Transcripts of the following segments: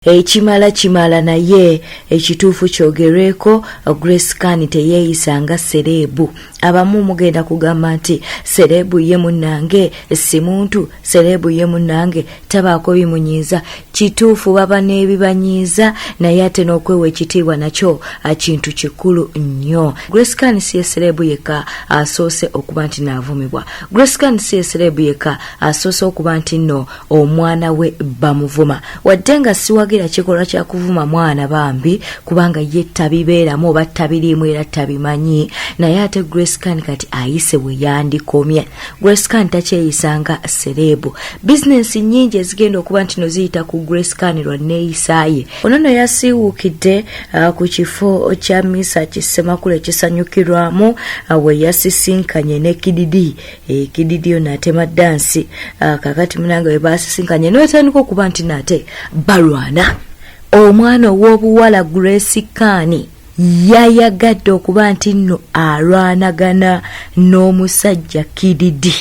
Ekimala kimala naye ekituufu kyogerweko, Grace Khan teyeeyisa nga sereebu. Abamu mugenda kugamba nti sereebu ye munnange si muntu, sereebu ye munnange tabaako bimunyiiza. Kituufu baba n'ebibanyiiza, naye ate n'okwewa ekitiibwa nakyo kintu kikulu nnyo. Grace Khan si ye sereebu yekka asoose okuba nti naavumibwa. Grace Khan si ye sereebu yekka asoose okuba nti nno omwana we bamuvuma. Wadde nga siwagira kikolwa kya kuvuma mwana bambi, kubanga ye tabibeeramu oba tabiriimu era tabimanyi, naye ate Grace Khan kati ayise we yandikomye. Grace Khan takyeyisa nga sereebu. Bizinensi nnyingi ezigenda okuba nti no ziyita ku Grace Khan lwa nneeyisa ye. Ono nno yasiiwuukidde ku kifo kya Misa Kisemakula ekisanyukirwamu, we yasisinkanye ne Kididi. Kididi ono atema ddansi. Kakati munange we basisinkanye n'otandika okuba nti nate balwana. Omwana ow'obuwala Grace Khan yayagadde okuba nti nno alwanagana n'omusajja Kididi.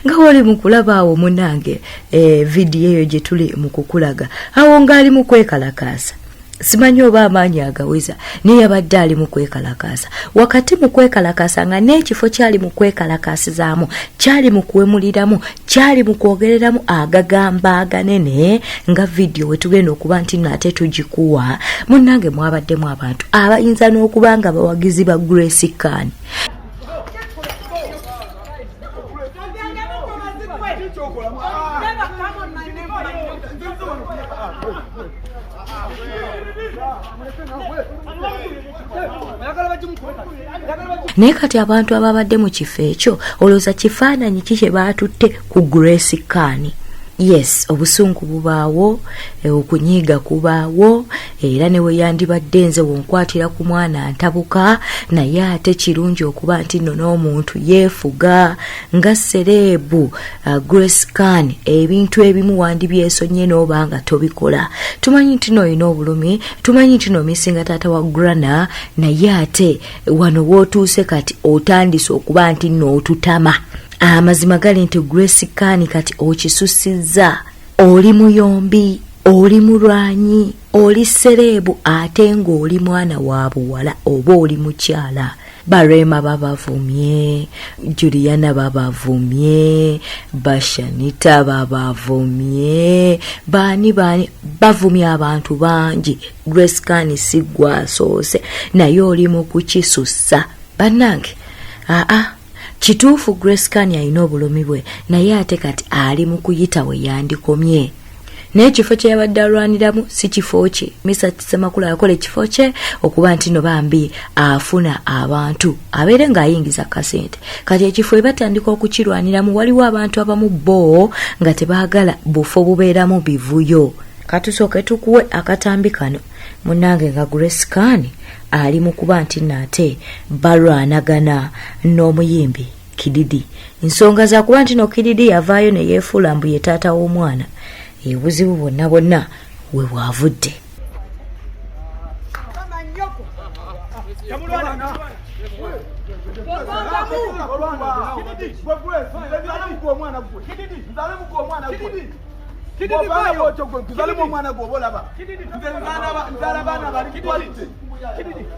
Nga woli mu kulaba awo munange, vidiyo eyo gye tuli mu kukulaga awo ng'ali mu kwekalakaasa. Simanyi oba amaanyi agaweza, naye yabadde ali mu kwekalakaasa. Wakati mu kwekalakaasa nga n'ekifo kyali mu kwekalakaasizaamu, kyali mu kuwemuliramu, kyali mu kwogereramu agagamba aganene, nga vidiyo we tugenda okuba nti nno ate tugikuwa. Munnange mwabaddemu abantu abayinza n'okuba nga bawagizi ba Grace Khan. Naye kati abantu ababadde mu kifo ekyo olowooza kifaananyi ki kye baatutte ku Grace Khan? Yes, obusungu bubaawo, okunyiiga kubaawo, era ne we yandibadde nze wonkwatira ku mwana ntabuka, naye ate kirungi okuba nti nno n'omuntu yeefuga nga sereebu. Grace Khan, ebintu ebimu wandibyesonye n'oba nga tobikola. Tumanyi nti no olina obulumi, tumanyi nti no omisinga taata wa Grana, naye ate wano w'otuuse kati otandise okuba nti nno otutama. Amazima gali nti Grace Khan kati okisusizza, oli muyombi, oli mulwanyi, oli sereebu, ate ng'oli mwana wa buwala oba oli mukyala. Barema babavumye, Juliana babavumye, Bashanita babavumye, baani baani bavumye abantu bangi. Grace Khan si gwasoose, naye oli mu kukisussa. Bannange, aa kituufu Grace Khan alina obulumi bwe, naye ate kati ali mu kuyita we yandikomye. Naye ekifo kye yabadde alwaniramu si kifo kye. Misa Ssemakula yakola ekifo kye okuba nti no bambi afuna abantu abeere ng'ayingiza kasente. Kati ekifo we batandika okukirwaniramu waliwo abantu abamu bo nga tebaagala bufo bubeeramu bivuyo. Katusooke tukuwe akatambi kano munnange nga Grace Khan ali mu kuba nti nno ate balwanagana n'omuyimbi Kididi. Nsonga za kuba nti no Kididi yavaayo ne yeefuula mbu ye taata w'omwana. Obuzibu bwonna bwonna we bwavudde.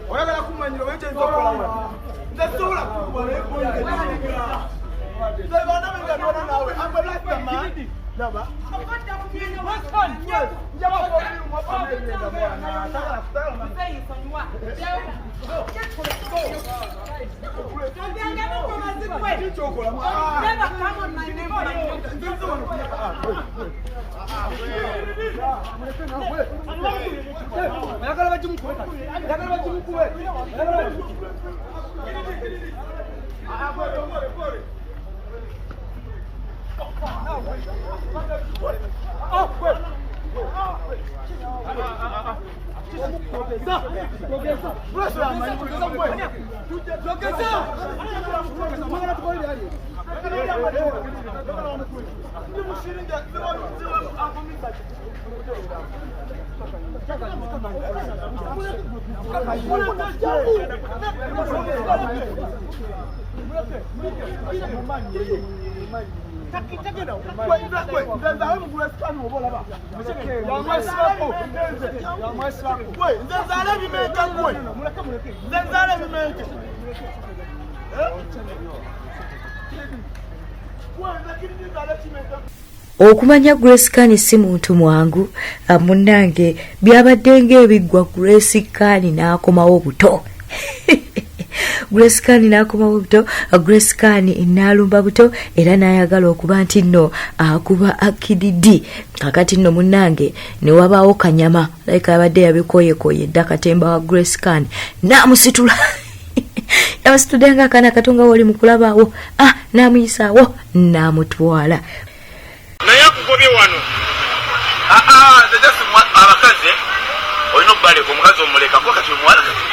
Oyagala kumanyira oba ekyoyinza okukola nze sobola kukuba naye nze baana be nga naawe I'm a rasta man. Laba. Okumanya Grace Khan si muntu mwangu, munnange byabadde ng'ebiggwa Grace Khan n'akomawo buto. Grace Khan n'akomawo buto, Grace Khan n'alumba buto era n'ayagala okuba nti nno akuba akididi. Kakati nno munnange ne wabaawo kanyama like abadde yabikooyekooye dda katemba wa Grace Khan n'amusitula. Yamusitudde ng'akaana kato nga woli mu kulabaawo, n'amuyisaawo n'amutwala. Naye akugobye wano. Nze just abakazi olina okubaleka, omukazi omuleka kuba kati omuwala kati.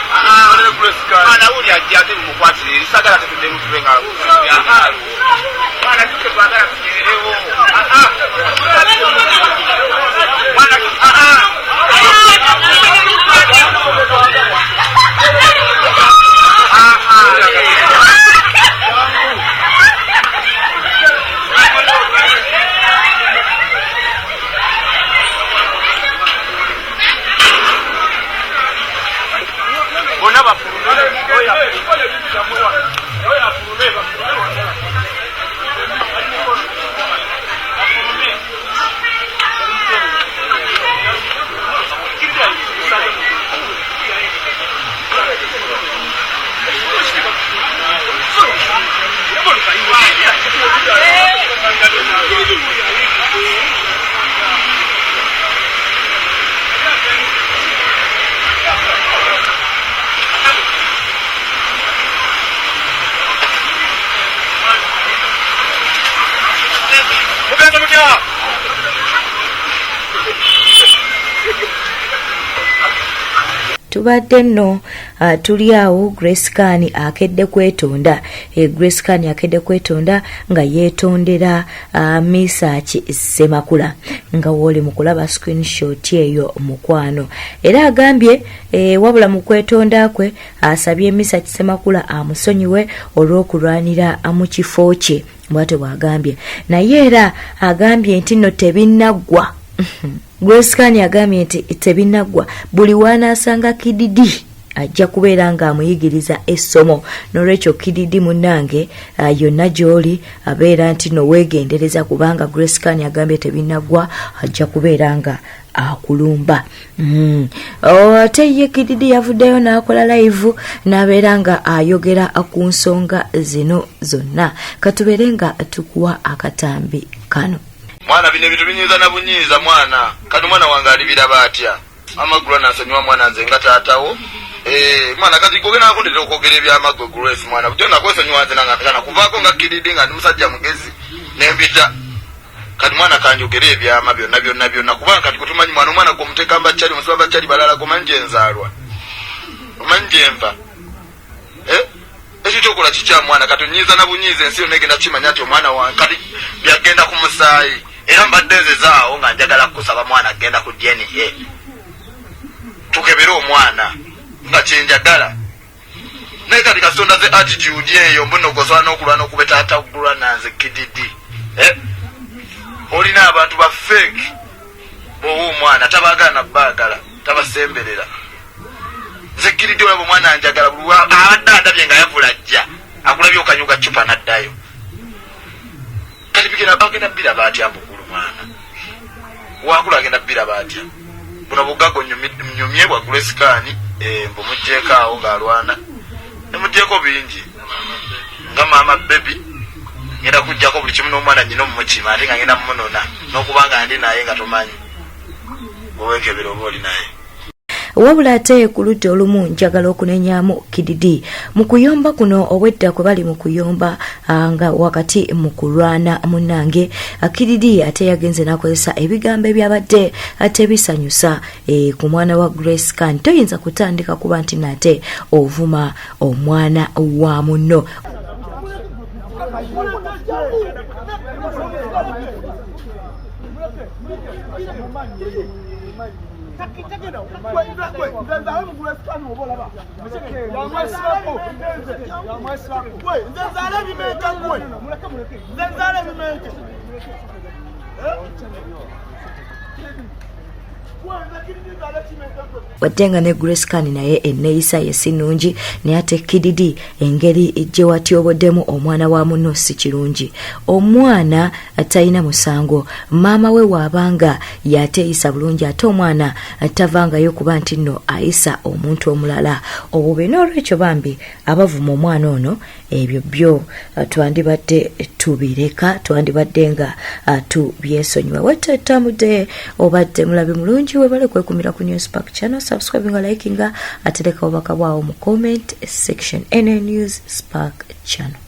Mwana wuli ajja ate mumukwatire eri, saagala tetudde mutube nga mwana tuke twagala tugerewo. Mwana Tubadde nno tuli awo Grace Khan akedde kwetonda. Grace Khan akedde kwetonda nga yeetondera Mesach Ssemakula nga w'oli mu kulaba screenshot eyo mukwano. Era agambye wabula mu kwetonda kwe asabye Mesach Ssemakula amusonyiwe olw'okulwanira mu kifo kye, bw'atyo bw'agambye. Naye era agambye nti nno tebinnaggwa. Grace Khan agambye nti tebinnaggwa, buli w'anaasanga Kididi ajja kubeera ng'amuyigiriza essomo. N'olwekyo Kididi munnange yonna gy'oli abeera nti nno weegendereza, kubanga Grace Khan agambye tebinnaggwa, ajja kubeera nga akulumba. Ate ye Kididi yavuddeyo n'akola live n'abeera nga ayogera ku nsonga zino zonna. Katubeere nga tukuwa akatambi kano. Mwana bino ebintu binyiiza na bunyiiza mwana. Kati omwana wange alibiraba atya? Amagulu anansonyiwa mwana nze nga taatawo. Mwana kati gwe ogenda kundetera okwogera ebyamagwe Grace mwana. Bulijjo nakwesonyiwa nze nga nakuvaako nga Kididi nga ndi musajja mugezi nempita. Kati mwana kanjogere ebyama byonna byonna byonna, kubanga kati gwe tumanyi mwana, omwana gwe omuteeka mbakyali, omusiba bakyali balala, gomanyi gye nzaalwa, omanyi gye nva. Ekyo kyokola kikya mwana, kati onyiiza na bunyiiza, ensi yonna egenda kimanya nti omwana wange kati byagenda ku musaayi. Era mbadde nzezaawo nga njagala kukusaba mwana agenda ku DNA tukebere omwana nga kyenjagala. Naye kati kasonda ze attitude eyo mbuno gosobola n'okulwana okuba taata gulwa nanze Kididi. Olina abantu ba fake bw'owa omwana tabaagala na baagala tabasemberera. Nze Kididi olaba omwana njagala buli abadde andabye nga yavula ajja akulabye okanyuga cupa n'addayo. Kati bigenda bagenda bbiraba atya mbukulu mwana wakulu agenda bbiraba atya? Buno bugago nyumye bwa Grace Khan, mbu muggyeko awo ng'alwana ne muggyeko bingi nga maama baby ngenda kuggyako buli kimu n'omwana nnyina omumukima ate nga ngenda mumunona n'okuba nga ndi naye nga tomanyi bwewekebera oba oli naye. Wabula ate ku ludda olumu njagala okunenyamu Kididi mu kuyomba kuno obwedda kwe bali mu kuyomba nga wakati mu kulwana munnange. Kididi ate yagenze n'akozesa ebigambo ebyabadde tebisanyusa ku mwana wa Grace Khan. Toyinza kutandika kuba nti nate ovuma omwana wa munno. Nze nzaala ebimenke gwe. Nze nzaala ebimenke. Wadde nga ne Grace Khan naye enneeyisa ye si nnungi, naye ate Kididi engeri gye watyoboddemu omwana wa munno si kirungi. Omwana talina musango, maama we waabanga yateeyisa bulungi, ate omwana tavangayo kuba nti nno ayisa omuntu omulala obubi. N'olwekyo bambi abavuma omwana ono, ebyo byo twandibadde tubireka, twandibadde nga tubyesonyiwa. Wetetambudde obadde mulabi mulungi, webale kwekumira ku News Park channel. Subscribe nga likinga, atereka obubaka bwawo mu comment section. NN News Spark channel.